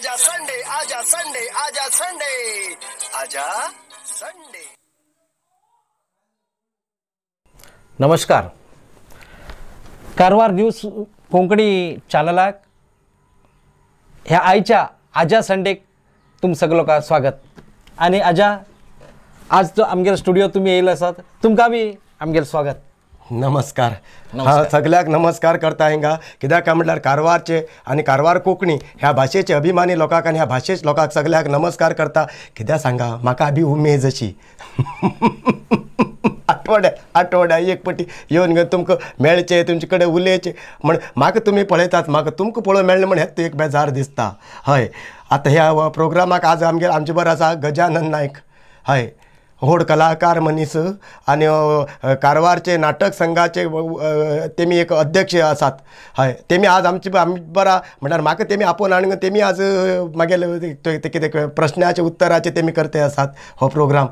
आजा संडे, आजा संडे, आजा संडे, आजा संडे. नमस्कार, कारवार न्यूज कोंकणी चॅनलाक ह्या आयच्या आजा संडेक तुम सगळो लोकांक स्वागत. आनी आजा आज तो आमगेर स्टुडियो तुमी येयले आसात, तुमकां बी आमगेर स्वागत. नमस्कार. हा, सगळ्याक नमस्कार करता हिंगा, कित्याक काय म्हटल्यार कारवारचे आनी कारवार कोंकणी ह्या भाशेचे अभिमानी लोकांक आनी ह्या भाशेच लोकांक सगळ्याक नमस्कार करता. कित्याक सांगा, म्हाका बी उमेद अशी आठवड्या आठवड्या एक पटी येवन घेवन तुमकां मेळचें, तुमचे कडेन उलयचें म्हण म्हाका तुमी पळयतात, म्हाका तुमकां पळोवंक मेळ्ळें म्हण हें एक बेजार दिसता. हय, आतां ह्या प्रोग्रामाक आज आमगेर आमचे बरोबर आसा गजानन नायक. हय, व्हड कलाकार मनीस आनी कारवारचे नाटक संघाचे तेमी एक अध्यक्ष आसात. हय, तेमी आज आमचे आमी बरा म्हळ्यार म्हाका तेमी आपोवन हाडून तेमी आज मागेले ते कितें प्रश्नाचे उत्तराचे तेमी करते आसात हो प्रोग्राम.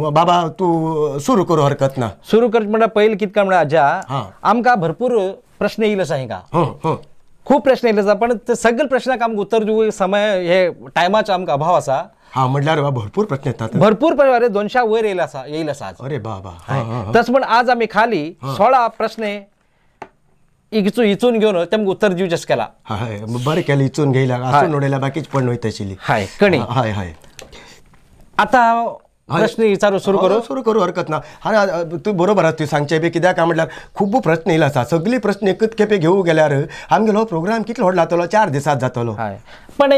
बाबा तूं सुरू करूं हरकत ना. सुरू कर म्हणल्यार पयलीं कितें काय म्हणल्यार आजा आमकां भरपूर प्रश्न येयले आसा हिंगा, खूब प्रश्न येयले आसा, पण ते सगळे प्रश्नाक आमकां उत्तर दिवंक समय हे टायमाचो आमकां अभाव आसा. हा, म्हणल्यार भरपूर प्रश्न येतात, भरपूर प्रश्न 200 वयर येयले आसा, येयले आसा आज. अरे बाबा. तस म्हण आज आमी खाली 16 प्रश्न इचून घेवन तेमकां उत्तर दिवचें केला. हय, बरें केलें इचून घेयला, आसून उडयल्या बाकीच पण वयता आशिल्ली. हय, कणी. हय हय, आतां प्रश्न विचारू सुरू करू. सुरू करू हरकत ना. हा, तूं बरोबर आसा, तूं सांगचें बी कित्याक काय म्हटल्यार खूब प्रश्न येयले आसा. सगळी प्रश्न एकच खेपे घेवंक गेल्यार आमगेलो हो प्रोग्राम कितलो व्हडलो जातलो, 4 दिसांत जातलो. हय, पण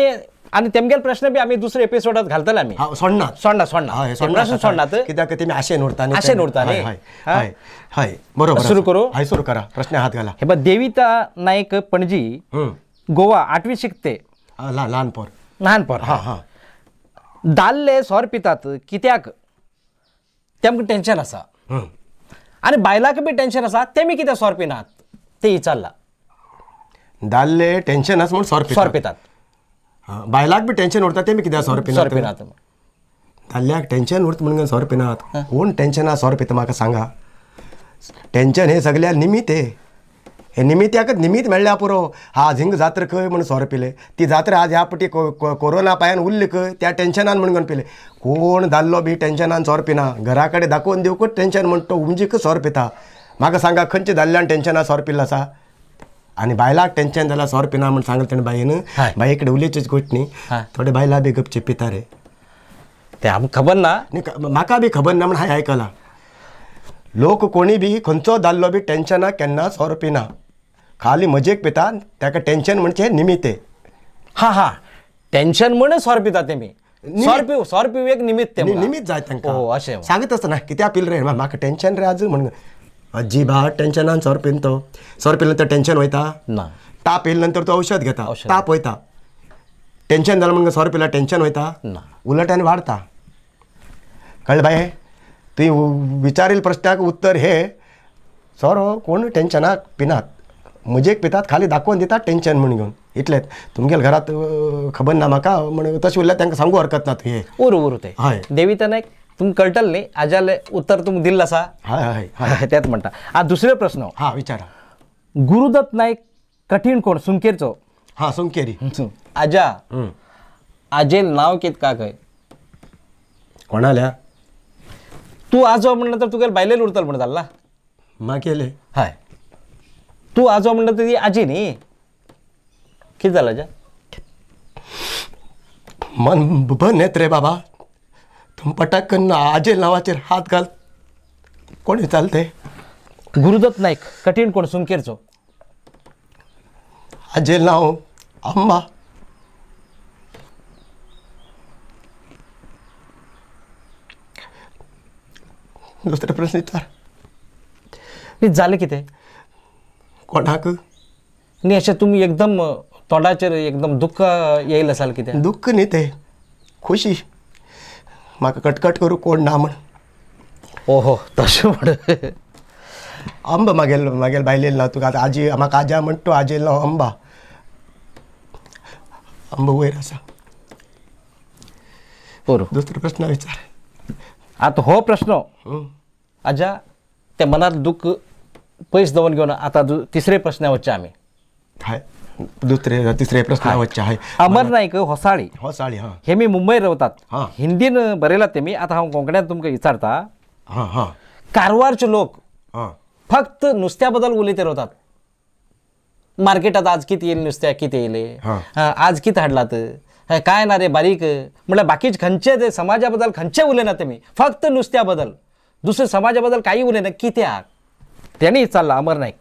आनी तेमगेले प्रश्न बी आमी दुसरे एपिसोडात घालतले आमी. सोडनात सोडना सोडना प्रश्न सोडनात, कित्याक तेमी आशेन उरता, आशेन उरता न्ही. हय हय, बरोबर. सुरू करू. हय, सुरू करा, प्रश्न हात घाला. हे बघ, देविता नायक, पणजी, गोवा, 8वी शिकते. ल्हान पोर, ल्हान पोर. हां हां. दादले सोर पितात कित्याक, तेमकां टेन्शन आसा, आनी बायलांक बी टेन्शन आसा, तेमी कित्याक सोर पिनात ते विचारला. दादले टेन्शन आसा म्हूण सोर पितात, बायलाक बी टेन्शन उरता, तेमी कित्याक सोर पिनात? दादल्याक टेन्शन उरता म्हणून सोर पिनात. कोण टेन्शना सोर पिता म्हाका सांगा? टेन्शन हे सगळ्या निमित्त, हे निमित्याकच निमित्त मेळ्ळ्या पुरो. आज हिंग जात्रा खंय म्हूण सोर पिले, ती जात्रा आज ह्या पटी कोरोना पांयान उरली खंय, त्या टेन्शनान म्हणून पिले. कोण दादलो बी टेन्शनान सोर पिना, घरा कडेन दाखोवन दिवकूच टेन्शन म्हण तो उमजीकच सोर पिता. म्हाका सांगा, खंयच्या दादल्यान टेन्शनान सोर पिल्लो आसा? आनी बायलाक टेन्शन जाल्यार सोर पिना म्हण सांगलें तेणें बायेन. बाये कडेन उलोवचीच गोश्ट न्ही, थोडे बायलां बी गपचीप पिता रे, ते आमकां खबर ना. म्हाका बी खबर ना म्हण हांवें आयकलां. लोक कोणी बी खंयचो दादलो बी टेन्शनाक केन्ना सोर पिना, खाली मजेक पिता. ताका टेन्शन म्हणजे निमित्त. हां हां, टेन्शन म्हण सोर पिता तेमी. सोर पिवू एक निमित्त, निमित्त जाय तांकां. हो, अशें सांगत आसतना कित्याक पिल रे, म्हाका टेन्शन रे आज म्हण. अजिबात टेन्शनान सोर पिन, तो सोर पिले नंतर टेन्शन वयता ना. ताप येयले नंतर तो औषध घेता, ताप वयता. टेन्शन जालें म्हणून सोर पिल्यार टेन्शन वयता ना, उलट आनी वाडता. कळ्ळें बाये? तुवें विचारील प्रश्नाक उत्तर हे सोरो कोण टेन्शनाक पिनात, मजेक पितात, खाली दाखोवन दितात टेन्शन म्हूण घेवन. इतलेंच. तुमगेल्या घरांत खबर ना म्हाका म्हण तशें उरल्यार तांकां सांगू हरकत ना. तुवें उरू उरू तें. हय, देविता नायक, तुमकां कळटलें न्ही आज्यालें उत्तर तुमकां दिल्लें आसा. हय हय हय, तेंच म्हणटा. आतां दुसरो प्रश्न. हां, विचारा. गुरुदत्त नायक, कठीण कोण, सुंकेरचो. हां, सुंकेरी. आजा, आजेल नांव कितें का खंय? कोणाल्या? तूं आजो म्हणलं तर तुगेले बायलेन उरतलो म्हण जालें ना मागेले. हय, तूं आजो म्हणलं तर ती आजी न्ही. कितें जालें आजा? मन बन येत रे बाबा, तूं पटाकन आजेल नांवाचेर हात घाल, कोण विचारते? गुरुदत्त नायक, कठीण कोण, सुंकेरचो. आजेल नांव अंबा. दुसरे प्रश्न विचार. जालें कितें कोणाक? न्ही, अशें तुमी एकदम तोंडाचेर एकदम दुख्ख येयलें आसा कितें? दुख्ख न्ही तें, खुशी. म्हाका कटकट करूं कोण ना म्हण. ओहो, तशें म्हण. अंबा मागेल, मागेल बायलेन नांव तुका आतां आजी, म्हाका आजा म्हण तूं आजेल नांव अंबा. अंबा वयर आसा. बरो, दुसरो प्रश्न विचार. आतां हो प्रश्न आजा ते मनांत दुख्ख पयस दवरून घेवन आतां तिसरे प्रश्न वचचे आमी. हय. दुसरे तिसरे प्रश्न वच्चे आहे. अमर नाईक होसाळी. होसाळी हां. हे मी मुंबई रावतात. हां. हिंदीन बरयला ते मी आतां हांव कोंकण्यात तुमकां विचारता. हां हां. कारवारचे लोक हां फक्त नुसत्या बद्दल उलयत रावतात. मार्केटात आज किती येईल नुसत्या, किती येयले, आज किती हाडलात, काय ना रे बारीक, म्हटल्यार बाकीचे खंयचे ते समाजा बद्दल खंयचे उलयना तेमी, फक्त नुसत्या बद्दल, दुसरे समाजा बद्दल काही उलयना. कित्याक तेणी विचारला अमर नाईक.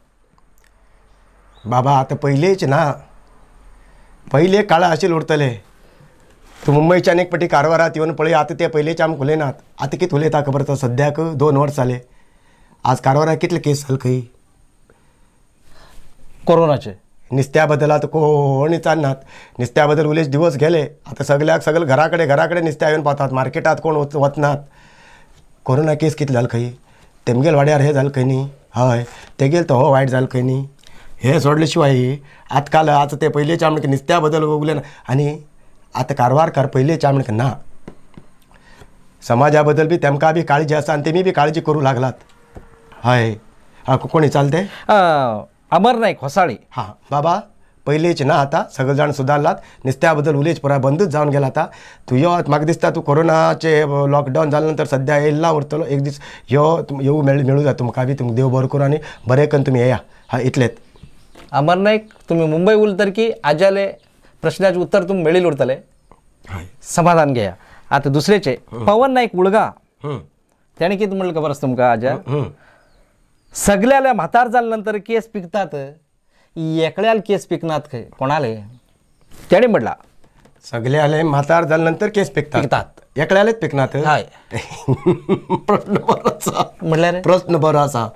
बाबा आतां पयलेच ना, पयले काळा अशें उरतले. तूं मुंबयच्यान एक पटी कारवारात येवन पळय, आतां ते पयलेचे आमकां उलयनात. आतां कितें उलयता खबर आसा? सद्याक 2 वर्स जाले आज कारवाराक कितले केस जाले खंय कोरोनाचे. नुस्त्या बद्दल आतां कोण विचारनात. नुस्त्या बद्दल उलयचे दिवस गेले. आतां सगळ्याक सगळे घरा कडेन घरा कडेन नुस्त्या येवन पावतात, मार्केटात कोण वचनात. कोरोना केस कितले जाले खंय, तेमगेल वाड्यार हें जालें खंय न्ही, हय तेगेल तो हो वायट जालें खंय न्ही. हें सोडले शिवाय आजकाल आतां ते पयलेचे आमकां नुस्त्या बद्दल उलयना. आनी आतां कारवारकार पयलेचे आमकां ना, समाजा बद्दल बी तेमकां बी काळजी आसा आनी तेमी बी काळजी करूं लागलात. हय हां कोण विचारलें तें? अमर नाईक होसाळी. हां बाबा पयलेच ना, आतां सगळे जाण सुदारलात. नुस्त्या बद्दल उलयच पुराय बंदूच जावन गेला. आतां तूं यो, म्हाका दिसता तूं कोरोनाचे लॉकडावन जाले नंतर सद्या येयला उरतलो एक दीस, यो येवू मेळूं जाता तुमकां बी. तुमकां देव बरो करूं आनी बरें करून तुमी येया. हां इतलेंच. अमर नाईक तुमी मुंबय उरतर की आज्याले प्रश्नाचें उत्तर तुमकां मेळील उरतलें, समाधान घेया. आतां दुसरेचे पवन नाईक उळगा, तेणें कितें म्हणलें खबर आसा तुमकां आज्या? सगळ्याल्या म्हातार जाल्या नंतर केस पिकतात, एकल्याल केस पिकनात खंय कोणाले. तेणें म्हणला सगळ्याले म्हातार जाल्या नंतर केस पिकतात, एकल्यालेच पिकनात. हय प्रश्न बरो आसा. म्हणल्यार प्रश्न बरो आसा.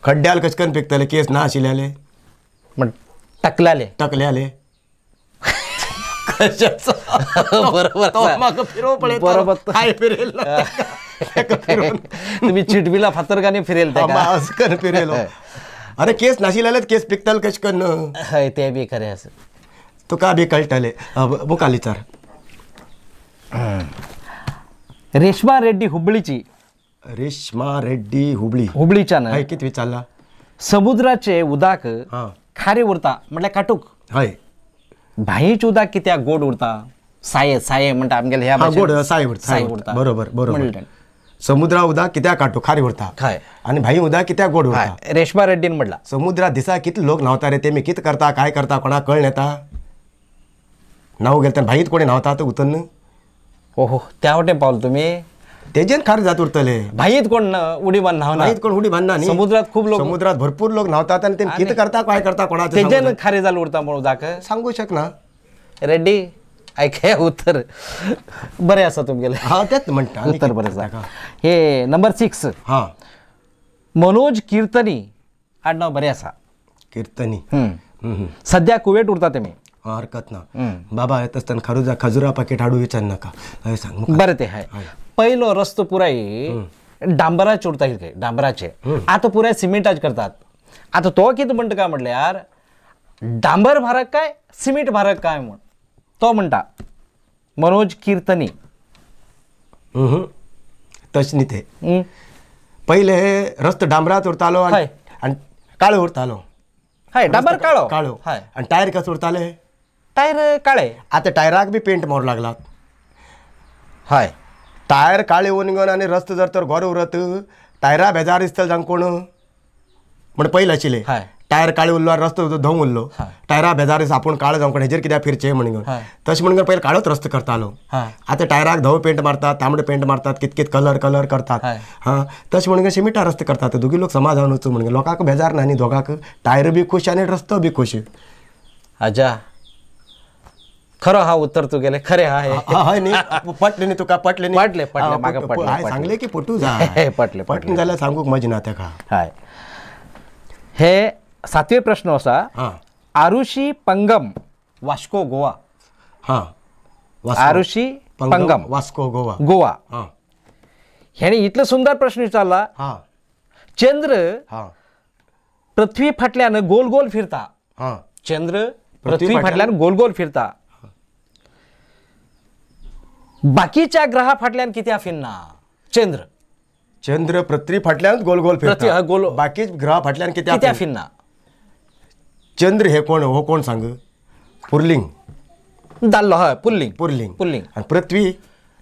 खड्ड्याल कशें करून पिकतले केस ना आशिल्ल्याले? म्हण टकल्याले. टकल्याले बरोबर बरोबर. तुम्ही चिटबिला फातरगाने फिरेल फिरेल. अरे केस नाशिल्ल्यालेच केस पिकतले कशें करून? हय ते बी खरें आसा. तुका बी कळटलें. मुखार विचार. रेश्मा रेड्डी हुबळीची. रेश्मा रेड्डी हुबळी, हुबळीच्यान. हय कितें विचारला? समुद्राचे उदक खारें उरता म्हटल्यार काटूक. हय. भायेचें उदक कित्याक गोड उरता? साये साये म्हणटा आमगेले ह्या गोड साये उरता. साये उरता बरोबर बरोबर. समुद्रा उदक कित्याक काटूक खारें उरता आनी भाई उदक कित्याक गोड उरता? रेश्मा रेड्डीन म्हणला समुद्रा दिसा कितले लोक न्हांवता रे, तेमी कितें करता काय करता कोणाक कळ्ळें येता? न्हांवूं गेले तेन्ना भाईत कोणी न्हांवता तो उतरन. ओहो त्या वटेन पावल तुमी, तेजेन खारें जात उरतले. भाईत कोण उडी मारून न्हांवना, भाईत कोण उडी मारना न्ही. समुद्रात खूब लोक, समुद्रात भरपूर लोक न्हांवतात आनी ते कितें करता काय करता कोणाक तेजेन खारें जालें उरता म्हणून उदक सांगू शकना. रेड्डी आयकया उत्तर बरें आसा तुमगेलें. हां तेंच म्हणटा उत्तर बरें आसा. हे नंबर 6. हां मनोज कीर्तनी आडनांव बरें आसा. कीर्तनी सद्या कुवेट उरता तेमी. हरकत ना बाबा, येता आसतना खरुजा खजुरा पाकेट हाडू विचार नाका. हय सांग बरें तें. हय पयलो रस्तो पुराय डांबराचे उरता कितें, डांबराचे. आतां पुराय सिमेंटाचे करतात. आतां तो कितें म्हणटा काय म्हटल्यार डांबर म्हारग काय सिमेंट म्हारग काय म्हूण तो म्हणटा मनोज कीर्तनी. तशें न्ही तें. पयले रस्तो डांबरात उरतालो आनी काळो उरतालो. हय डांबर काळो काळो. आनी टायर कशें उरताले? टायर काळे. आतां टायराक बी पेंट मारूंक लागलात. हय टायर काळे येवन आनी रस्तो जर तर गोरो उरत टायरा बेजार दिसतले जावं कोण म्हण पयलें आशिल्लें. टायर काळे उरलो आनी रस्तो धवो उरलो, टायरा बेजार दिस आपूण काळो जावं कोण हेजेर कित्याक फिरचें म्हणून. तशें म्हणून पयलीं काळोच रस्तो करतालो. आतां टायराक धवो पेंट मारतात, तांबडो पेंट मारतात, कित कित कलर कलर करतात. हां तशें म्हणून शिमिटा रस्तो करतात. दोगी लोक समाधान वचूं म्हणून लोकांक बेजार ना न्ही, दोगांक टायर बी खूश आनी रस्तो बी खूश. आजा खरो हा उत्तर तुगेलें खरें हा. हय न्ही पटलें न्ही तुका? पटलें न्ही? पटलें पटलें म्हाका पटलें. सांगलें की पटू जाय. पटलें पटलें जाल्यार सांगूंक मजा ना तेका. हय हे सातवे प्रश्न आसा. आरुषी पंगम वास्को गोवा. हां आरुषी पंगम वास्को गोवा गोवा. हेणे इतलो सुंदर प्रश्न विचारला. चंद्र पृथ्वी फाटल्यान गोल गोल फिरता. चंद्र पृथ्वी फाटल्यान गोल गोल फिरता, बाकीच्या ग्रहा फाटल्यान कित्याक फिरना चंद्र? चंद्र पृथ्वी फाटल्यान गोल गोल फिरता, गोल बाकी ग्रहा फाटल्यान कित्याक फिरना? चंद्र हे कोण हो कोण सांग पुरलिंग दाल्लो हय पुल्लिंग पुरलिंग पुल्लिंग आणि पृथ्वी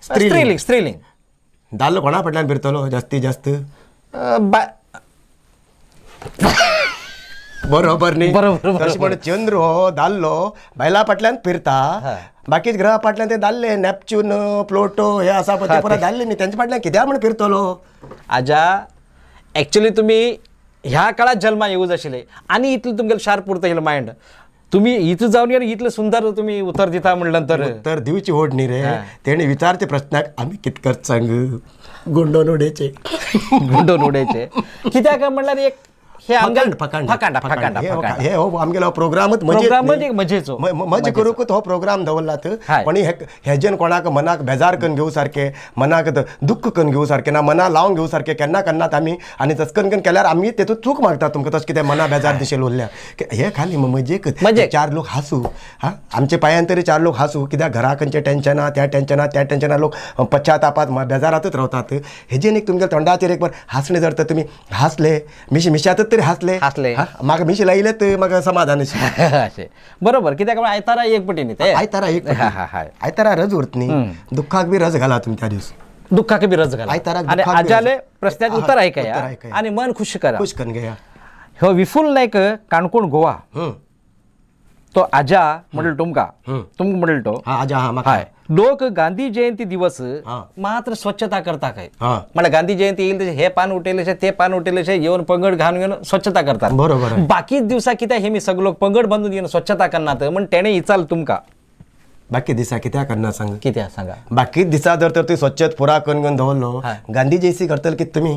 स्त्रीलिंग स्त्रीलिंग दाल्लो कोणा फाटल्यान फिरतलो जास्तीत जास्त बरोबर न्ही बरोबर तशें म्हण चंद्र हो दाल्लो बायला फाटल्यान फिरता बाकी ग्रहा फाटल्यान ते दाल्ले नॅपच्यून प्लुटो हे आसा पळय ते परत दाल्ले न्ही तेंच्या फाटल्यान कित्याक म्हण फिरतलो आजा एक्चुअली तुमी ह्या काळात जल्मा येवूच आशिल्ले आनी इतलें तुमगेलें शार्प उरता इतलें मायंड तुम्ही इथं जावन गेले इतलें सुंदर तुमी उतर दिता म्हणलं तर उत्तर दिवची ओढ न्ही रे तेणे विचारते प्रश्नाक आमी कितकर सांग गुंडोन उडयचे गुंडोन उडयचे कित्याक म्हणल्यार एक हे फकांड हे हो आमगेलो प्रोग्रामच मजेचो मजा करूंकच हो प्रोग्राम दवरला पण हेजेन कोणाक मनाक बेजार करून घेवं सारकें मनाक दुख्ख करून घेवं सारकें ना मना लावन घेवं सारकें केन्ना केन्नाच आमी आनी तशें करून केल्यार आमी तेतूंत चूक मागता तुमकां तशें कितें मना बेजार दिशेल उरल्या हे खाली मजेकच मजे चार लोक हांसू हा आमच्या पांयान तरी चार लोक हांसू कित्याक घरा खंयचें टेन्शनां त्या टेन्शनां त्या टेन्शनां लोक पश्चातापात बेजारातच रावतात हेजेन एक तुमच्या तोंडाचेर एक बार हांसणें जर तर तुमी हांसले मिशी मिशातच तरी हांसले हांसले म्हाका मिशी लायले तर म्हाका समाधान अशें बरोबर कित्याक आयतारा एक पटी न्ही ते आयतारा एक आयतारा रज उरत न्ही दुःखाक बी रज घाला तुमी त्या दीस दुःखाक बी रज घाला आयताराक आनी आजाले प्रश्नाचे उत्तर आयकया आनी मन खुश करा खुश करून घेया हो विफुल नायक काणकोण गोवा तो आजा म्हणलं तुमका तुमकां म्हणलं तो आजा हा म्हाका हय लोक गांधी जयंती दिवस मात्र स्वच्छता करता काय म्हळ्यार गांधी जयंती येईल तशें हे पान उठयलेशें ते पान उठयलेशें येवन पंगड घालून घेवन स्वच्छता करतात बरोबर बाकी दिवसा कित्याक हे मी सगळे लोक पंगड बांदून घेवन स्वच्छता करनात म्हण तेणें विचारलें तुमकां बाकी दिसा कित्याक करना सांग कित्याक सांगा बाकी दिसा जर तर तुवें स्वच्छता पुरा करून घेवन दवरलो गांधी जयंती करतले कितें तुमी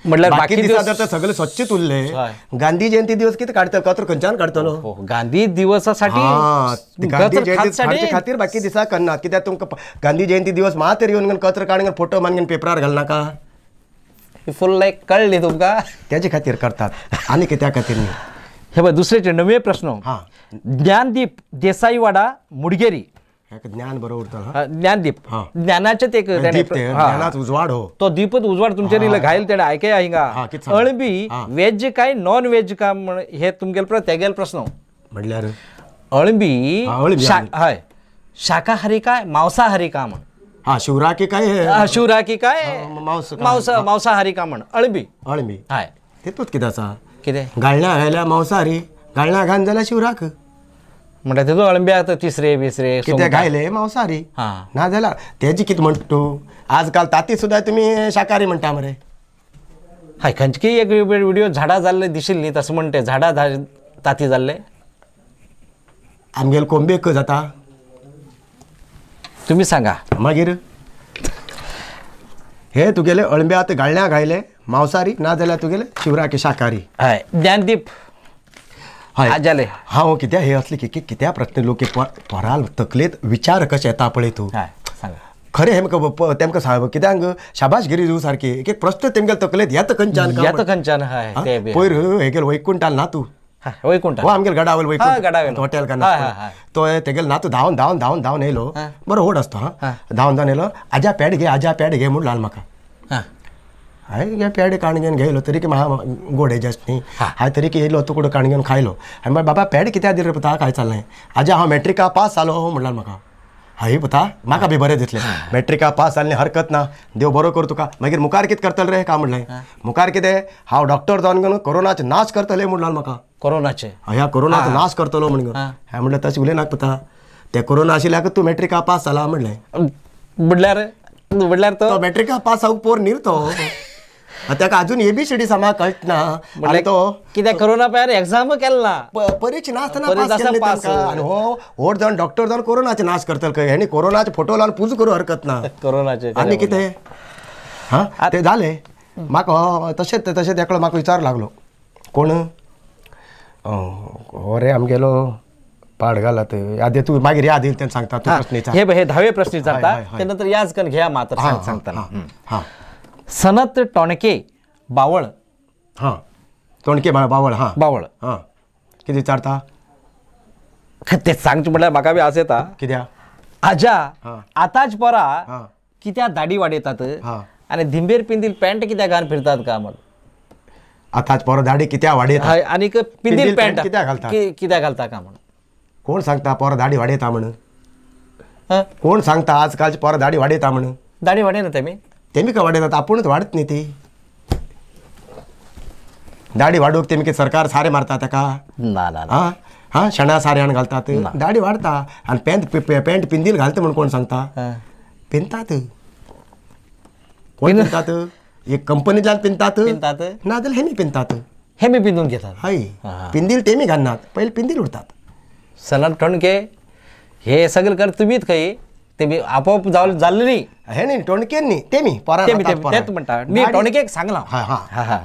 म्हटल्यार बाकी दिसा जर तर सगळे स्वच्छ उरले गांधी जयंती दिवस कितें काडटलो कचरो खंयच्यान काडटलो गांधी दिवसासाठी गांधी जयंती खातीर बाकी दिसा करना कित्याक तुमकां गांधी जयंती दिवस मात्र येवन कचरो काडून फोटो मारून पेपरार घालनाका फुल लायक कळ्ळी तुमकां तेजे खातीर करतात आनी कित्या खातीर न्ही हे पळय दुसरेचे नवे प्रश्न ज्ञानदीप देसाईवाडा मुडगेरी ज्ञान बरोबर उरता ज्ञानदीप ज्ञानाचे ते ज्ञानाच उजवाड हो तो दीपच उजवाड तुमच्या घायल तेणे आयकया हिंगा अळबी वेज काय नॉन वेज का हे तुमगेले तेगेले प्रश्न म्हणल्यार अळबी हय शाकाहारी काय मांसाहारी का म्हण हा शिवराकी काय शिवराकी काय मांसाहारी का म्हण अळबी अळबी हय तेतूच कितें आसा कितें गाळण्या घायल्या मांसाहारी गाळण्या घान जाल्यार शिवराक म्हणटा तेजो अळंबे आतां तिसरे बिसरे कितें घायले मांसाहारी ना जाल्यार तेजी कितें म्हणटा तूं आजकाल ताती सुद्दां तुमी शाकाहारी म्हणटा मरे हय खंयची एक व्हिडिओ झाडां जाल्ले दिशिल्ली न्ही तशें म्हणटे झाडां ताती जाल्ले आमगेले कोंबयेक जाता तुमी सांगा मागीर हे तुगेले अळंबे आतां गाळण्या घायले मांसाहारी ना जाल्यार तुगेले शिवराकी शाकाहारी हय ज्ञानदीप हय जाले हांव कित्याक हे असले कित्याक प्रश्न लोक पोराल तकलेंत विचार कशे येता पळय तूं सांगा खरें हें तेमकां कित्याक शाबाशगिरी दिवं सारकी एक एक प्रश्न तेमगेले तकलेंत येता खंयच्यान येता खंयच्यान हय पयर हेगेले वैकुंठाल ना तूं वैकुंठ हो आमगेले गडावल वैकुंठ गडावेल हॉटेल का तो तेगेले नातू धांवन धांवन धांवन धांवन येयलो बरो व्हड आसता हा धांवन धांवन येयलो आजा पॅड घे आजा पॅड घे म्हूण लाल म्हाका हांवें घे पेडे काण घेवन घेयलो तरी की म्हाका गोड जास्त न्ही हांवें तरी की येयलो तुकडो काण घेवन खायलो हांवें म्हणलें बाबा पेड कित्याक दिले पुता काय चल्लें आजा हांव मॅट्रिका पास जालो म्हणलां म्हाका हय पुता म्हाका बी बरें दिसलें मॅट्रिका पास जालें हरकत ना देव बरो कर तुका मागीर मुखार कितें करतले रे काय म्हणलें मुखार कितें हांव डॉक्टर जावन घेवन कोरोनाचो नाश करतले म्हणलां म्हाका कोरोनाचे ह्या कोरोनाचो नाश करतलो म्हणून हांवें म्हणलें तशें उलयनाका पुता ते कोरोना आशिल्ल्याक तूं मॅट्रिका पास जाला म्हणलें म्हणल्यार म्हणल्यार तो मॅट्रिका पास जावंक पोर न्ही तो ताका अजून एबीसीडी सामा कळना आनी तो कित्याक कोरोना पायर एग्जाम केला ना परीक्षा नासतना पास केल्ले आनी हो व्हड जावन डॉक्टर जावन कोरोनाचे नाश करतले खंय हेणी कोरोनाचे फोटो लावन पुजा करूं हरकत ना कोरोनाचे आनी कितें हा ते जालें म्हाका तशेंच तशेंच एकलो म्हाका विचार लागलो कोण हो रे आमगेलो पाड घालात याद तूं मागीर याद येईल तेन्ना सांगता तूं प्रश्न विचार हे धावे प्रश्न विचारता ते नंतर याद करून घ्या मात्र सांगताना हां सनत टोणके बावळ हां टोणके बावळ हां बावळ हां कितें विचारता ते सांगचें म्हणल्यार म्हाका बी आस येता कित्याक आजा आतांच परा कित्याक दाडी वाडयतात आनी धिंबेर पिंदील पॅन्ट कित्याक घालून फिरतात का म्हण आतांच पोरो दाडी कित्याक वाडयता आनी पिंदील पॅन्ट कित्याक घालता कित्याक घालता का म्हणून कोण सांगता पोरो दाडी वाडयता म्हणून कोण सांगता आजकालचे पोरो दाडी वाडयता म्हणून दाडी वाडयना तेमी तेमी का वाडयतात आपूणच वाडत न्ही ती दाडी वाडोवंक तेमी की सरकार सारे मारता ताका ना ना हां हां शेणा सारे हाण घालतात दाडी वाडता आनी पॅन्ट पॅन्ट पिंदील घालता म्हण कोण सांगता पिंदतात कोण पिंदतात एक कंपनीतल्यान पिंदतात पिंदतात ना जाल्यार हेमी पिंदतात हेमी पिंदून घेतात हय पिंदील तेमी घालनात पयलीं पिंदील उरतात सनद टोणके हे सगळे कर तुमीच खंय तेमी आपोआप जाल्ले न्ही हे न्ही टोणके न्ही तेमी पोरां तेच म्हणटा न्ही टोणकेक सांगलां हां हां हां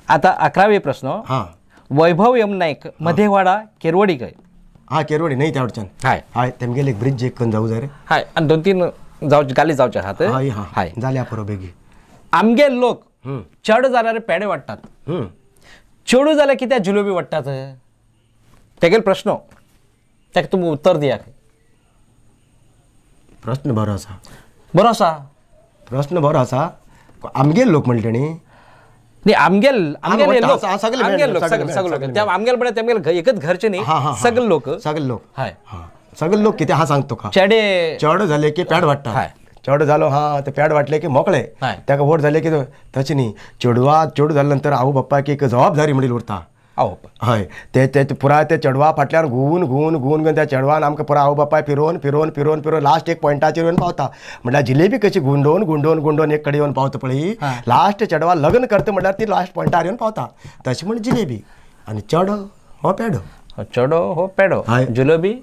आता 11वे प्रश्न हां वैभव यम नाईक मधेवाडा केरवडी काय हां केरवडी नाही त्या हाय हाय तेमगेले एक ब्रिज एक करून जाऊ जाय रे हाय आणि 2-3 जावचे गाली जावचे आहात हय हां हाय जाल्या पुरो बेगी आमगे लोक चड जाल्यार पेडे वाडटात चेडू जाल्यार कित्याक जिलेबी वाडटात तेगेल प्रश्न ताका तुमी उत्तर दिया प्रश्न बरो आसा बरो आसा प्रश्न बरो आसा आमगेल लोक म्हणले न्ही न्ही आमगेल आमगेल लोक आमगेल लोक सगळे लोक आमगेल म्हळ्यार तेमगेल एकच घरचे न्ही सगळे लोक सगळे लोक हय सगळे लोक कितें हा सांगतो का चेडे चेडो जाले की पॅड वाडटा चेडो जालो हा ते पॅड वाटले की मोकळे ताका व्हड जाले की तशें न्ही चेडवा चेडू जाले नंतर आवय बापायक एक जबाबदारी म्हणून उरता हय ते ते पुराय ते चेडवा फाटल्यान घुंवून घुंवून घुंवून घेवन त्या चेडवान आमकां पुराय आवय बापाय फिरोवन फिरोवन फिरोवन फिरोवन लास्ट एक पॉयंटाचेर येवन पावता म्हटल्यार जिलेबी कशी गुंडोवन गुंडोवन गुंडोवन एक कडेन येवन पावता पळय लास्ट चेडवा लग्न करता म्हटल्यार ती लास्ट पॉयंटार येवन पावता तशें म्हण जिलेबी आनी चेडो हो पेडो चेडो हो पेडो जिलेबी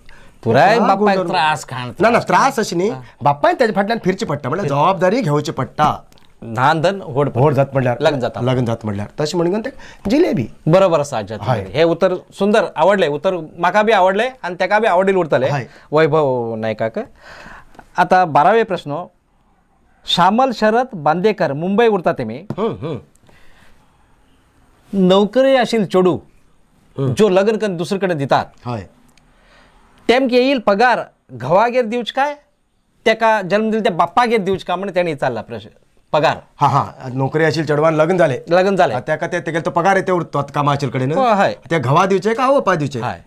पुराय बापायक त्रास खाण ना ना त्रास अशें न्ही बापायन तेजे फाटल्यान फिरचें पडटा म्हळ्यार जबाबदारी घेवची पडटा ल्हान धन व्हड व्हड जात म्हणल्यार लग्न जाता लग्न जात म्हणल्यार तशें म्हणून ते जिलेबी बरोबर आसा आज्या हे उत्तर सुंदर आवडले उत्तर म्हाका बी आवडले आनी ताका बी आवडील उरतले वैभव नायकाक आतां 12वे प्रश्न श्यामल शरद बांदेकर मुंबय उरता तेमी नोकरी आशिल्ल चेडू जो लग्न करून दुसरे कडेन दितात हय तेमकां येईल पगार घोवागेर दिवच काय तेका जल्म दिल त्या बाप्पागेर दिवच काय म्हणून तेणी विचारला प्रश्न पगार हा हा नोकरी आशिल्ल चेडवान लग्न जाले लग्न जाले ताका ते तेगेलो तो पगार येते उरतो कामा आशिल्ले कडेन हय ते घोवा दिवचे का आवय बापाय दिवचे हय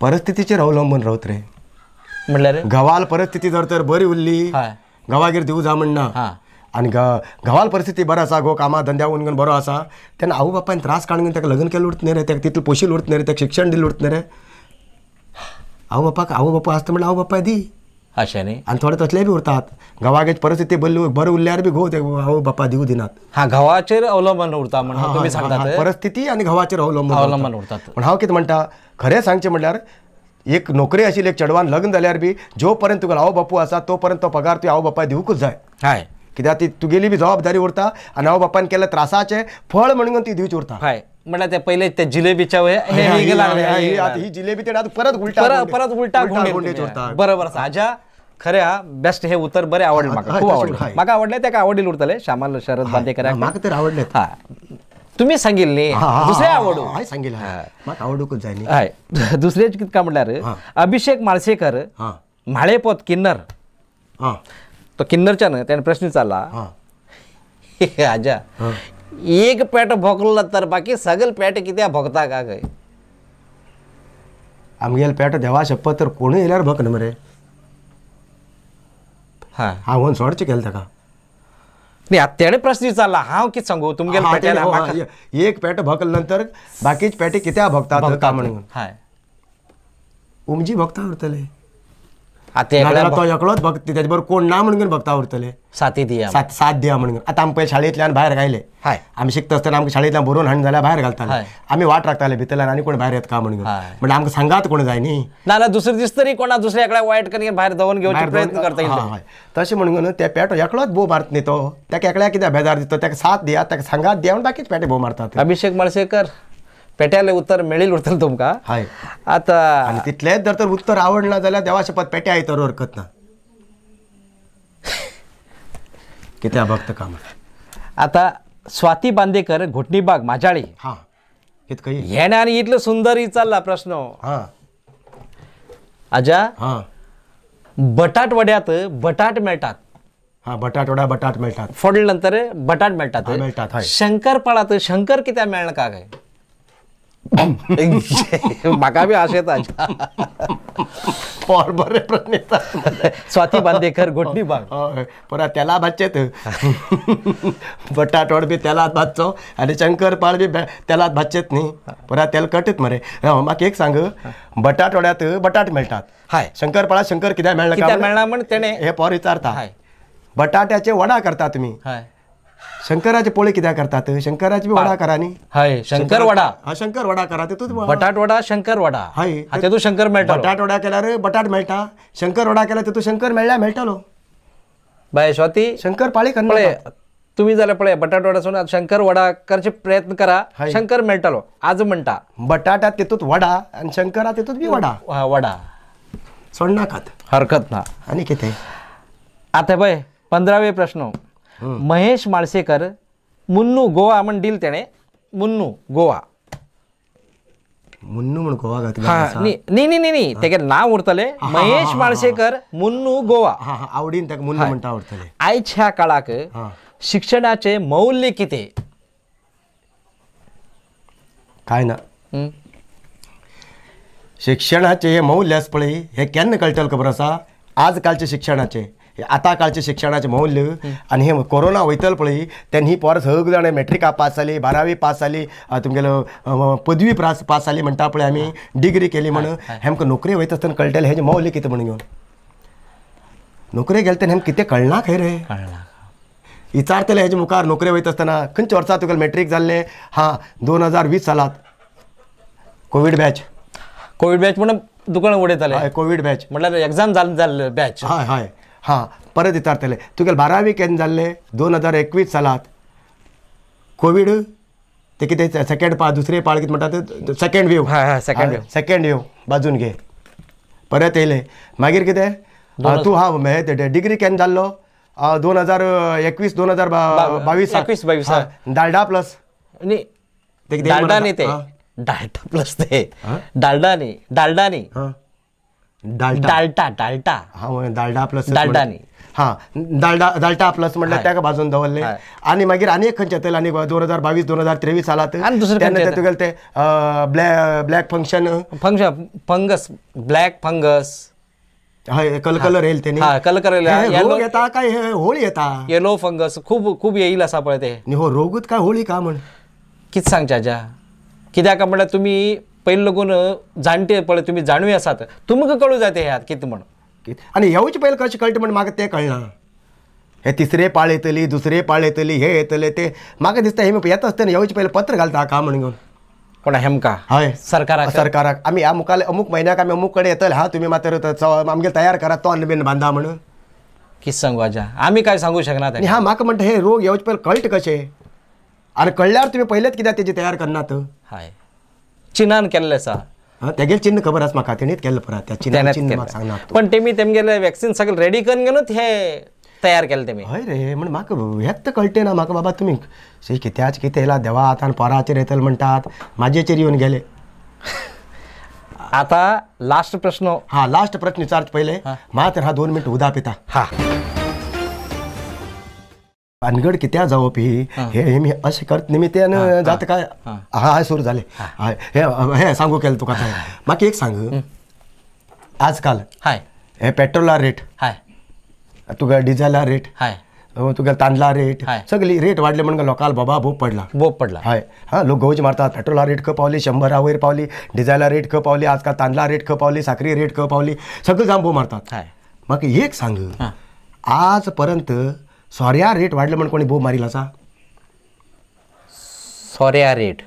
परिस्थितीचेर अवलंबून रावत रे म्हणल्यार घोवाल परिस्थिती जर तर बरी उरली घोवागेर दिवं जा म्हणना आनी घोवाल परिस्थिती बरो आसा घो कामा धंद्या उनगन बरो आसा तेन्ना आवय बापायन त्रास काडून ताका लग्न केलें उरत न्ही रे ताका तितलें पोशिल्लें उरत न्ही रे ताका शिक्षण दिलें उरत न्ही रे आवय बापाक आवय बापाय आसता म्हणल्यार आवय बापाय दी अशें न्ही आनी थोडे तसले बी उरतात घोवागेर परिस्थिती बरी बरें उरल्यार बी घोव ते आवय बापा दिवं दिनात हा घोवाचेर अवलंबून उरता म्हणून तुमी सांगतात परिस्थिती आनी घोवाचेर अवलंबून अवलंबून उरतात पण हांव कितें म्हणटा खरें सांगचें म्हणल्यार एक नोकरी आशिल्ली एक चेडवान लग्न जाल्यार बी जो पर्यंत तुगेलो आवय बापूय आसा तो पर्यंत तो पगार तुवें आवय बापाय दिवंकूच जाय हय कित्याक ती तुगेली बी जबाबदारी उरता आनी आवय बापायन केल्ल्या त्रासाचें फळ म्हणून ती दिवची उरता हय म्हळ्यार ते पयले ते जिलेबीच्या ही जिलेबी ते परत उलटा परत उलटा घुंवडेच बरोबर आसा आज्या खरें हा बेस्ट हे उत्तर बरें आवडलें म्हाका खूब आवडलें म्हाका आवडलें ताका आवडील उरतलें श्यामल शरद बांदेकर म्हाका तर आवडलें हा तुमी सांगिल्लें न्ही दुसरें आवडू हय सांगिल्लें म्हाका आवडूंकूच जाय न्ही हय दुसरें कितें काय म्हणल्यार अभिषेक माळसेकर म्हाळेपोत किन्नर तो किन्नरच्यान तेणें प्रश्न विचारला आज्या एक पेट भोगलो तर बाकी सगळे पेट कित्याक भोगता का खंय आमगेले पेट देवा शपथ तर कोणूय येयल्यार भोगना मरे हां हांव सोडचें केलें ताका न्ही आतां तेणें प्रश्न विचारला हांव कितें सांगू तुमगेले पेट्यान एक पेट भोगले नंतर बाकीच पेटे कित्याक भोगतात का म्हणून हय उमजी भोगता उरतले आतां तो एकलोच भक्त तेजे बरोबर कोण ना म्हणून भक्ता उरतले साथी दिया साथ दिया म्हणून आतां आमी पयलीं शाळेंतल्यान भायर घायले हय आमी शिकता आसतना आमकां शाळेंतल्यान बरोवन हाडून जाल्यार भायर घालताले आमी वाट राखताले भितरल्यान आनी कोण भायर येता का म्हणून म्हणल्यार आमकां सांगात कोण जाय न्ही नाजाल्यार दुसरे दीस तरी कोणा दुसऱ्या कडेन वायट करून भायर दवरून घेवचो प्रयत्न करता हय तशें म्हणून ते पेटो एकलोच भोव मारत न्ही तो ताका एकल्या कित्याक बेजार दिता ताका साथ दिया ताका सांगात दिया म्हणून बाकीच पेटे भोव मारतात अभिषेक माळसेकर पेट्याले उत्तर मेळील उरतलें तुमकां हय आतां आनी तितलेंच जर तर उत्तर आवडना जाल्यार देवा शपथ पेटे आयतर हरकत ना कित्याक भक्त काम आतां स्वाती बांदेकर घोटणीबाग माजाळी हां कितें खंय हेणें आनी इतलो सुंदर विचारला प्रश्न हां आज्या हां बटाट वड्यात बटाट मेळटात हा बटाटवडा बटाट मेळटात फोडले नंतर बटाट मेळटात मेळटात. शंकरपाळात शंकर कित्याक मेळना का काय? म्हाका बी आशा येता. पोर बरे प्रश्न येतात. स्वाती बांदेकर घोटणी बाग. हय परत तेला भाजचेत बटाटवड बी तेलात भाजचो आनी शंकरपाळ बी तेलात भाजचेत न्ही परत तेल कटत मरे. म्हाका एक सांग बटाटवड्यात बटाट मेळटात हय शंकरपाळात शंकर कित्याक मेळना कित्याक मेळना म्हण तेणें हे पोर विचारता. बटाट्याचे वडा करता तुमी शंकराचे पोळे कित्याक करतात? शंकराची बी वडा करा न्ही. हय शंकर वडा. हा शंकर वडा करा तितूंत बटाट वडा शंकर वडा. हय तेतूंत शंकर मेळटा. बटाट वडा केल्यार बटाट मेळटा शंकर वडा केल्यार तितूंत शंकर मेळ्ळ्यार मेळटलो. बाय स्वाती शंकर पाळी करना पळय तुमी जाल्यार पळय बटाट वडा सोडून शंकर वडा करचे प्रयत्न करा शंकर मेळटलो आज म्हणटा. बटाटा तितूंत वडा आनी शंकरा तितूंत बी वडा. वडा सोडनाकात हरकत ना. आनी कितें आतां पळय 15वे प्रश्न. महेश माळसेकर मुन्नू गोवा म्हण दिल तेणें. मुन्नू गोवा मुन्नू म्हण गोवा घातला न्ही न्ही न्ही न्ही तेगे नांव उरतलें महेश माळसेकर मुन्नू गोवा. आवडीन ताका मुन्नू म्हणटा आवडटलें. आयच्या काळाक शिक्षणाचें मौल्य कितें? काय ना शिक्षणाचें मौल्य आसा पळय हें केन्ना कळटलें खबर आसा? आज कालचें शिक्षणाचें आतां कालचें शिक्षणाचें मौल्य आनी हे कोरोना वयतले पळय तेन्ना ही पोरां सगळीं जाणां मॅट्रिका पास जाली 12वी पास जाली तुमगेलो पदवी पास जाली म्हणटा पळय आमी डिग्री केली म्हण हेमकां नोकरे वयता आसतना कळटलें हेजें मौल्य कितें म्हण घेवन नोकरे गेले तेन्ना हेमकां कितें कळना खंय रे विचारतले हेजे मुखार नोकरे वयता आसतना खंयच्या वर्सा तुगेलें मॅट्रीक जाल्लें? हां 2020 सालात कोवीड बॅच. कोवीड बॅच म्हणून दुकान उडयताले. कोवीड बॅच म्हटल्यार एग्जाम जाल्ले बॅच. हय हय हां परत विचारतले तुगेले 12वी केन्ना जाल्ले? 2021 सालात कोवीड ते कितें सेकेंड पाळ दुसरे पाळ कितें म्हणटा सेकेंड वेव. हय सेकेंड वेव सेकेंड वेव बाजून घे परत येयले मागीर कितें तूं हां डिग्री केन्ना जाल्लो? 2021 2022 21 22 डालडा प्लस न्ही डालडा न्ही ते डालटा प्लस ते डालडा न्ही डालडा न्ही डालटा डालटा. हां डालडा प्लस डालडा न्ही. हां डालडा डालटा प्लस म्हणल्यार ताका भाजून दवरले आनी मागीर आनी एक खंयचें येतलें आनी 2022 2023 सालात तेन्ना तुगेले ते black function function fungus black fungus. हय कलर कलर येयल तेणी. हय कलर कलर रोग येता काय होळी येता? येलो फंगस खूब खूब येईल आसा पळय ते. न्ही हो रोगूच काय होळी का म्हण कितें सांगचें आज्या कित्याक म्हणल्यार तुमी पयलीं लागून जाणटे पळय तुमी जाणवी आसात तुमकां कळूं जाय ते कितें म्हण आनी येवचे पयलीं कशें कळटा म्हण म्हाका तें कळना. हे तिसरे पाळ येतली दुसरे पाळ येतली हे येतले ते म्हाका दिसता हे येता आसतना येवचे पयलीं पत्र घालता का म्हण घेवन कोण हेमका? हय सरकाराक. सरकाराक आमी ह्या मुखार अमूक म्हयन्याक आमी अमूक कडेन येतले हा तुमी मात्र आमगेले तयार करा तोंड बीन बांदा म्हणून. कितें सांगू आज्या आमी काय सांगू शकना. हां म्हाका म्हणटा हे रोग येवचे पयलीं कळटा कशें आनी कळ्ळ्यार तुमी पयलेच कित्याक तेजी तयार करनात? हय चिनान केल्लें आसा. हां तेगेलें चिन्न खबर आसा म्हाका तेणीच केल्लें परत त्या चिन्नान चिन्न म्हाका सांगना. पण तेमी तेमगेले वॅक्सिन सगळें रेडी करून घेवनूच हे तयार केलें तेमी. हय रे म्हण म्हाका हेंच तर कळटें ना म्हाका बाबा तुमी शी कित्याच कितें येयला देवा आतां पोराचेर येतले म्हणटात म्हाजेचेर येवन गेले. आतां लास्ट प्रश्न. हां लास्ट प्रश्न विचारचे पयलें मात हा 2 मिनट उदक पिता. हां भानगड कित्याक जावप ही हे मी अशें करत निमित्यान जाता काय? हां हय सुरू जालें. हय हे हे सांगू केलें तुका. म्हाका एक सांग आजकाल हय हे पेट्रोला रेट हय तुका डिझेला रेट हय तुका तांदळा रेट सगळी रेट वाडले म्हणून लोकांक बाबा भोग पडला. भोग पडला. हय हां लोक गवच मारतात पेट्रोला रेट खंय पावली 100 वयर पावली डिझेला रेट खंय पावली आजकाल तांदळा रेट खंय पावली साकरी रेट खंय पावली सगळें जाम भोव मारतात. म्हाका एक सांग आज पर्यंत सोऱ्या रेट वाडले म्हण कोणी बोब मारील आसा? सोऱ्या रेट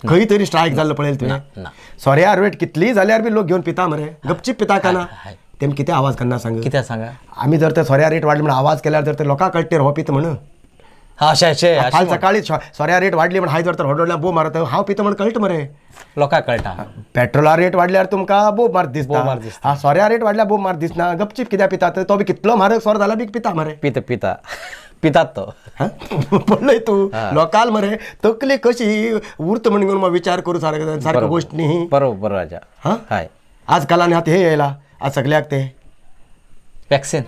खंय तरी स्ट्रायक जाल्लो पळयलें तुवें? सोऱ्या रेट कितलीय जाल्यार बी लोक घेवन पिता मरे गपचीप पिता का ना? तेम कितें आवाज करना सांग? कितें सांगा? आमी जर ते सोऱ्या रेट वाडले म्हण आवाज केल्यार जर ते लोकांक कळटे हो पिता म्हणून. अशें अशें फाल्यां सकाळी सोऱ्या रेट वाडली म्हण हांव जर तर व्हडल्या बोब मारत हांव पिता म्हण कळटा मरे लोकांक कळटा. पेट्रोला रेट वाडल्यार तुमकां बोब मार दिसता. हा सोऱ्या रेट वाडल्यार बोब मार दिसना गपचीप कित्याक पितात? तो बी कितलो म्हारग सोरो जाल्यार बी पिता मरे. पिता पिता पितात तो पळय तूं लोकाल मरे तकली कशी उरता म्हण घेवन विचार करूं सारको सारको गोश्ट न्ही. बरोबर राजा. हां हय आजकाल आनी आतां हे येयला आज सगळ्याक ते वॅक्सिन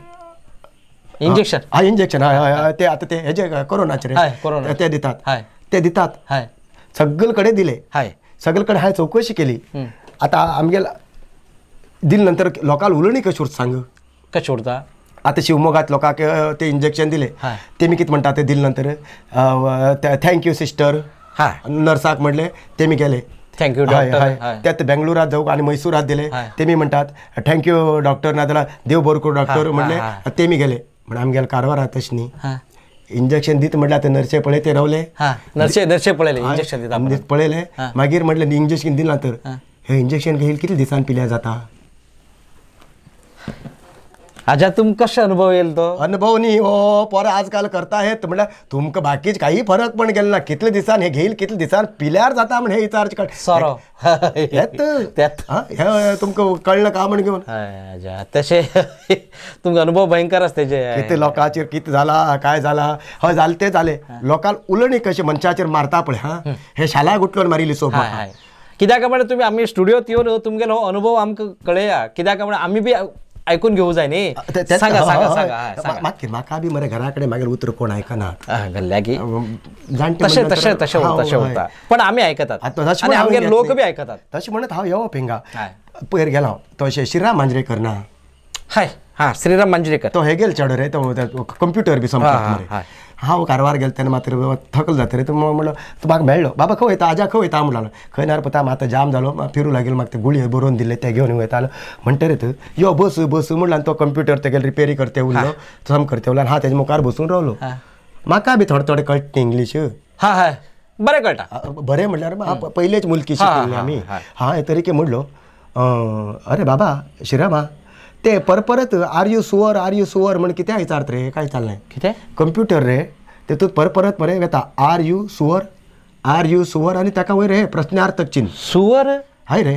इंजेक्शन हा इंजेक्शन हय हय ते आतां ते हेजे कोरोनाचे कोरोना ते दितात ते दितात हय सगळीकडे दिले हय सगळीकडे हांवें चवकशी केली. आतां आमगेल दिले नंतर लोकांक उलोवणी कशी उरता सांग कशें उरता. आतां शिवमोगात लोकांक ते इंजेक्शन दिले तेमी कितें म्हणटा ते दिले नंतर thank you sister नर्साक म्हणले तेमी गेले thank you doctor. त्यात बेंगळुरात जाऊ आणि मैसूरात दिले तेमी म्हणटात thank you doctor ना जाल्यार देव बरो करूं डॉक्टर म्हणले तेमी गेले. म्हण आमगेले कारवारात तशें न्ही इंजेक्शन दित म्हटल्यार आतां नर्से पळय ते रावले नर्से नर्से पळयले इंजेक्शन दिता पळयले मागीर म्हटलें इंजेक्शन दिलां तर हे इंजेक्शन घेईल कितले दिसान पिल्यार जाता. आजा तुमकां कशें अनुभव येयल तो अनुभव न्ही हो पोरां आजकाल करता हेत म्हळ्यार तुमकां बाकीच काही फरक पण गेलो ना कितले दिसान हे घेईल कितले दिसान पिल्यार जाता म्हण हे विचारचे सोरो हेत हे तुमकां कळ्ळें का म्हण घेवन आजा तशें तुमकां अनुभव भयंकर आसा तेजे कितें लोकांचेर कितें जाला काय जाला हय जालें तें जालें लोकांक उलोवणी कशें मनशाचेर मारता पळय हा हे शाला गुटलोन मारिल्ली सोब कित्याक म्हळ्यार तुमी आमी स्टुडियोत येवन तुमगेलो हो अनुभव आमकां कळया कित्याक म्हळ्यार आमी बी आयकून घेवं जाय न्ही. सांगा सांगा सांगा मागीर म्हाका बी मरे घरा कडेन मागीर उतर कोण आयकना गल्ल्याकी तशें तशें तशें तशें उरता पण आमी आयकतात आनी आमगे लोक बी आयकतात तशें म्हणत हांव येवप हिंगा पयर गेलो हांव तशें श्रीराम मांजरेकर ना हय हां श्रीराम मांजरेकर तो हे गेल चेडो रे तो कंप्युटर बी समजता मरे हांव कारवार गेलो तेन्ना मात्र थकल जाता रे तो म्हणलो तो म्हाका मेळ्ळो बाबा खंय वयता आजा खंय वयता म्हणलो खंय ना पता आतां जाम जालो फिरूं लागलो म्हाका ते गुळी बरोवन दिले ते घेवन वयतालो म्हणटरीत यो बस बस म्हणलो आनी तो कंप्युटर तेगेले रिपेरी करते उरलो सम करते उरलो आनी हांव तेजे मुखार बसून रावलो. म्हाका बी थोडें थोडें कळटा इंग्लीश हा हय बरें कळटा बरें म्हणल्यार पयलेच मुलकी शिकिल्ली आमी हा हे तरीके म्हणलो अरे बाबा श्रीरामा ते परपरत are you sure are you sure म्हण कित्याक विचारत रे काय चाललें कितें कंप्युटर रे तेतूंत परपरत मरे वेता are you sure are you sure आनी ताका वयर हे प्रस्नार्थक चिन्ह सुवर हय रे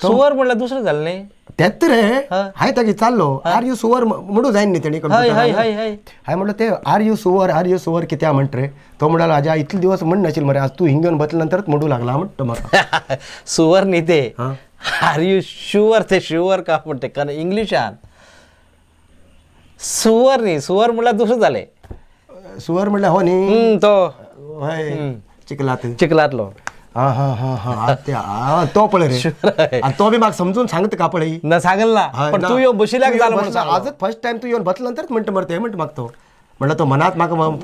सुवर म्हणल्यार दुसरें जालें न्ही तेच रे हांवें ताका विचारलो are you sure म्हणूं जायना न्ही तेणी कंप्युटर हांवें म्हणलो ते are you sure are you sure कित्याक म्हणट रे तो म्हणलो आजा इतले दिवस म्हण नाशिल्ले मरे आज तूं हिंग येवन बसले नंतरच म्हणूं लागला म्हणटा म्हाका सुवर न्ही ते are you sure ते शुअर का म्हणते कारण इंग्लिशान सुवर न्ही सुवर म्हणल्यार दुसरें जालें सुवर म्हणल्यार हो न्ही तो हय चिखलात चिखलांतलो हां हां हां हां ते तो पळय रे आनी तो बी म्हाका समजून सांगता का पळय ना सांगल ना पण तूं येवन बशिल्ल्याक जालो म्हणून आजच फर्स्ट टायम तूं येवन बसले नंतरच म्हणटा मरे ते म्हणटा म्हाका तो म्हणल्यार तो मनात म्हाका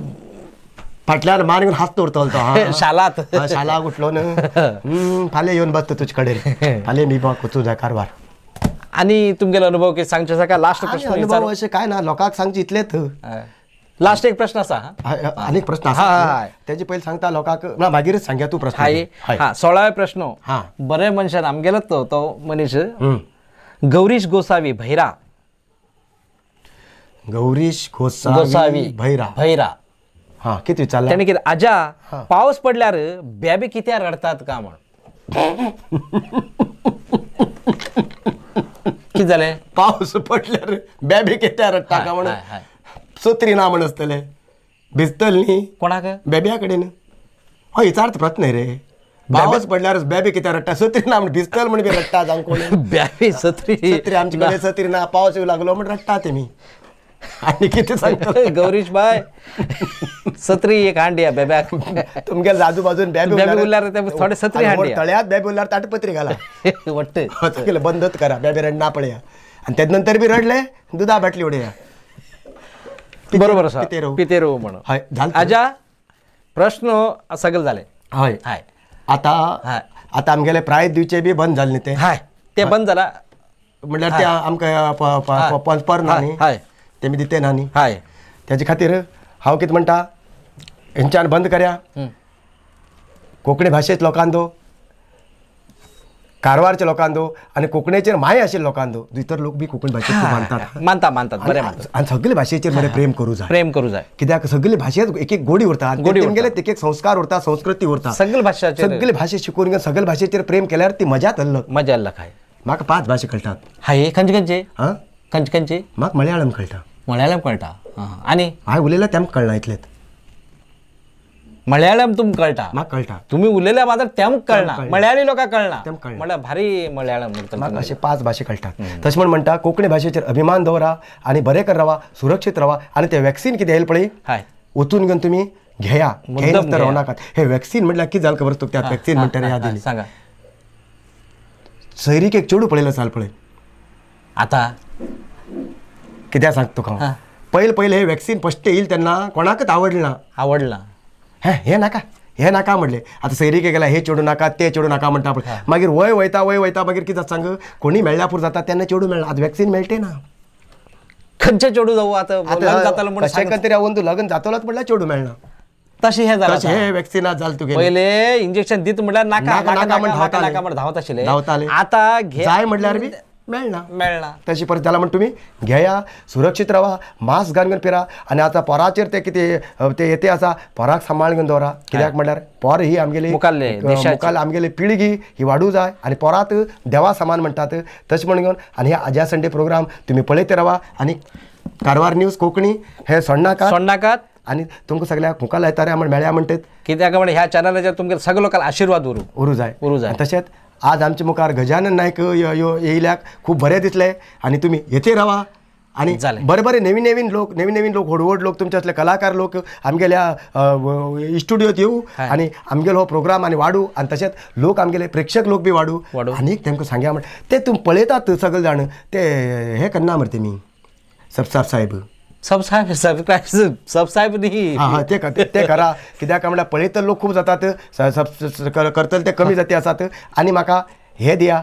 फाटल्यान मान घेवन हात दवरतलो तो शालात शालाक उठलो न्हू फाल्यां येवन बसता तुजे कडेन फाल्यां मी वचूं जाय कारवार. आनी तुमगेलो अनुभव कितें सांगचे आसा काय लास्ट प्रश्न अनुभव अशें काय ना लोकांक सांगचे इतलेच लास्ट एक प्रश्न आसा आनीक प्रश्न आसा तेजे पयलीं सांगता लोकांक ना मागीरच सांगया तूं प्रश्न हा 16व्या प्रश्न बरे मनशान आमगेलोच तो तो मनीस गौरीश गोसावी भैरा गौरीश गोसावी भैरा भैरा हां कितें विचारलें तेणें कितें आजा पावस पडल्यार बेबे कित्याक रडटात का म्हण कितें जालें पावस पडल्यार बेबे कित्याक रडटा का म्हण सत्री ना म्हण आसतलें भिजतलें न्ही कोणाक बेब्या कडेन हय विचारता प्रश्न रे पावस पडल्यार बेबे कित्याक रडटा सत्री ना म्हण भिजतल म्हण बी रडटा जावं कोण बेबे सत्री सत्री आमचे कडेन सत्री ना पावस येवं लागलो म्हण रडटा तेमी आनी कितें सांगता गौरीश बाय सत्री एक हांडी बेब्याक तुमगेले आजू बाजून बेबे उरल्यार थोडे सत्री हांडी तळ्यात बेबे उरल्यार ताटपत्री घाला वट्ट तुगेलें बंदच करा बेबे रडना पळया आनी तेजे नंतर बी रडले दुदा बाटली उडया बरोबर आसा पितेरो म्हणून हय आजा प्रश्न सगळे जाले हय हय आतां आतां आमगेले प्रायज दिवचे बी बंद जाले न्ही ते हय ते बंद जाला म्हणल्यार ते आमकां पर ना न्ही हय तेमी दिते ना न्ही हय तेजे खातीर हांव कितें म्हणटा हेंच्यान बंद करया कोंकणी भाशेंत लोकांक दो कारवारच्या लोकांक दो आनी कोंकणीचेर माय आशिल्ल्या लोकांक दो इतर लोक बी कोंकणी भाशेक खूब मानतात मानता मानतात बरें मानतात आनी सगळे भाशेचेर मरे प्रेम करूं जाय प्रेम करूं जाय कित्याक सगळे भाशेंत एक एक गोडी उरता गोडी गेले एक एक संस्कार उरता संस्कृती उरता सगळे भाशेचेर सगळे भाशे शिकून घेवन सगळे भाशेचेर प्रेम केल्यार ती मजाच अलग मजा अलग हाय म्हाका 5 भाशा कळटात हाय खंयचे खंयचे हां खंयचे खंयचे म्हाका मलयाळम कळटा मलयाळम कळटा आनी हांवें उलयल्यार तेमकां कळना इतलेंच मलयाळम तुमकां कळटा? म्हाका कळटा. तुमी उलयल्या मात्र तेम कळना, मलयाळी लोकांक कळना, म्हळ्यार भारी मलयाळम उरता. म्हाका अशे 5 भाशे कळटात. तशें म्हण म्हणटा कोंकणी भाशेचेर अभिमान दवरा आनी बरें कर रावा, सुरक्षीत रावा. आनी ते वॅक्सीन कितें येयलें पळय वचून घेवन तुमी घेया, घेयनासतना रावनाकात. हे वॅक्सीन म्हटल्यार कितें जालें खबर तुका? त्या वॅक्सीन म्हणटा याद येयली. सांगा. सैरीक एक चेडूं पळयलें चाल पळय आतां कित्याक सांगता तुका हांव, पयले पयले हे वॅक्सीन फस्ट येईल तेन्ना कोणाकच आवडलें ना. आवडलां हें नाका, हें नाका म्हणलें. आतां सैरीके गेल्यार हे चेडूं नाका, ते चेडूं नाका म्हणटा पळय. मागीर वय वयता वय वयता मागीर कितें जाता सांग, कोणी मेळ्ळ्या पुरो जाता तेन्ना चेडूं मेळना. आतां वॅक्सीन मेळटे ना. खंयचें चेडूं जावं आतां कशें तरी अंदू लग्न जातलोच म्हणल्यार चेडूं मेळना. तशें हें जालां, हे वॅक्सिना जालें तुगेलें. पयले इंजेक्शन दीत म्हणल्यार नाका नाका म्हण धांवताले, नाका म्हण धांवत आशिल्ले, धांवताले. आतां जाय म्हणल्यार बी मेळना, मेळना. तशी परत जाला म्हण तुमी घेया, सुरक्षीत रावा, मास्क घालून फिरा. आनी आतां पोराचेर ते कितें ते येते आसा, पोराक सांबाळ घेवन दवरा. कित्याक म्हणल्यार पोर ही आमगेली मुखाल आमगेली पिळगी ही वाडूं जाय आनी पोरात देवा समान म्हणटात. तशें म्हण घेवन आनी हे आज्या संडे प्रोग्राम तुमी पळयत रावा आनी कारवार न्यूज कोंकणी हे सोडनाकात, सोडनाकात. आनी तुमकां सगळ्याक मुखार लायता रे म्हण मेळ्या म्हणटात. कित्याक म्हण ह्या चॅनलाचेर तुमकां सगळे लोकांक आशिर्वाद उरूं उरूं जाय, उरूं जाय. तशेंच आज आमच्या मुखार गजानन नायक येयल्याक खूब बरें दिसलें आनी तुमी येते रावा. आनी बरे बरे नवीन नवीन लोक, नवीन नवीन लोक, व्हड व्हड लोक, तुमचे असले कलाकार लोक आमगेल्या स्टुडियोत येवं आनी आमगेलो हो प्रोग्राम आनी वाडूं. आनी तशेंच लोक आमगेले प्रेक्षक लोक बी वाडूं. आनी तेमकां सांगया म्हण ते तुमी पळयतात सगळे जाण ते हे करना मरे तेमी सबसाब साहेब सब साहेब सब साहेब न्ही. हां हां ते करा. कित्याक म्हणल्यार पळयतले लोक खूब जातात, करतले ते कमी जाती आसात. आनी म्हाका हे दिया,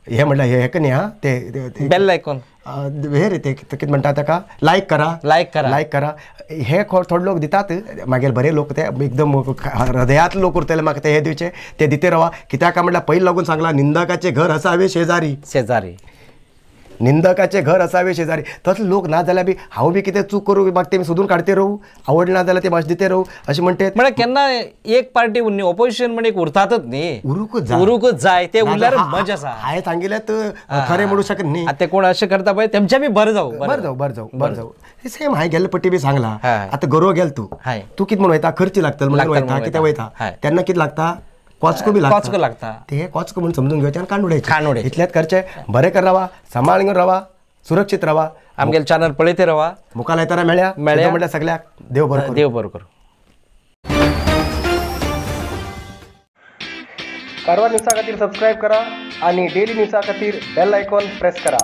हे म्हणल्यार हे न्ही हां ते बेल आयकॉन हे रे ते कितें म्हणटा ताका, लायक करा, लायक करा, लायक करा. हे थोडे लोक दितात, मागीर बरे लोक ते एकदम हृदयांतले लोक उरतले म्हाका ते हे दिवचे, ते दिते रावा. कित्याक म्हणल्यार पयलीं लागून सांगलां, निंदकाचें घर असावे शेजारी, शेजारी निंदकाचें घर असावे शेजारी. तसले लोक ना जाल्यार बी हांव बी कितें चूक करूं म्हाका तेमी सोदून काडते रावू, आवडना जाल्यार ते मातशें दिते रावू अशें म्हणटे. म्हळ्यार केन्ना एक पार्टी उरनी, ओपोजिशन म्हण एक उरतातच न्ही, उरूंकच जाय, उरूंकच जाय. ते उरल्यार मजा आसा. हांवें सांगिल्लें तर खरें म्हणूं शकत न्ही. आतां ते कोण अशें करता पळय तेमचें बी बरें जावं, बरें जावं, बरें जावं, बरें जावं. सेम हांवें गेल्ले पट्टी बी सांगलां. आतां गोरवां गेल तूं, तूं कितें म्हूण वयता, खर्च लागतलो म्हणून वयता, कितें वयता तेन्ना कितें लागता, कॉचको बी कॉचको लागता. ते कॉचको म्हणून समजून घेवचें आनी कांड उडयचें, कांड उडयचें. इतलेंच करचें. बरें कर रावा, सांबाळ घेवन रावा, सुरक्षीत रावा, आमगेले चॅनल पळयते रावा. मुखार येताना मेळ्या मेळ्या म्हणल्यार सगळ्याक देव बरो करूं, देव बरो करूं. कारवार न्यूजा खातीर सबस्क्रायब करा आणि डेली न्यूजा खातीर बेल आयकॉन प्रेस करा.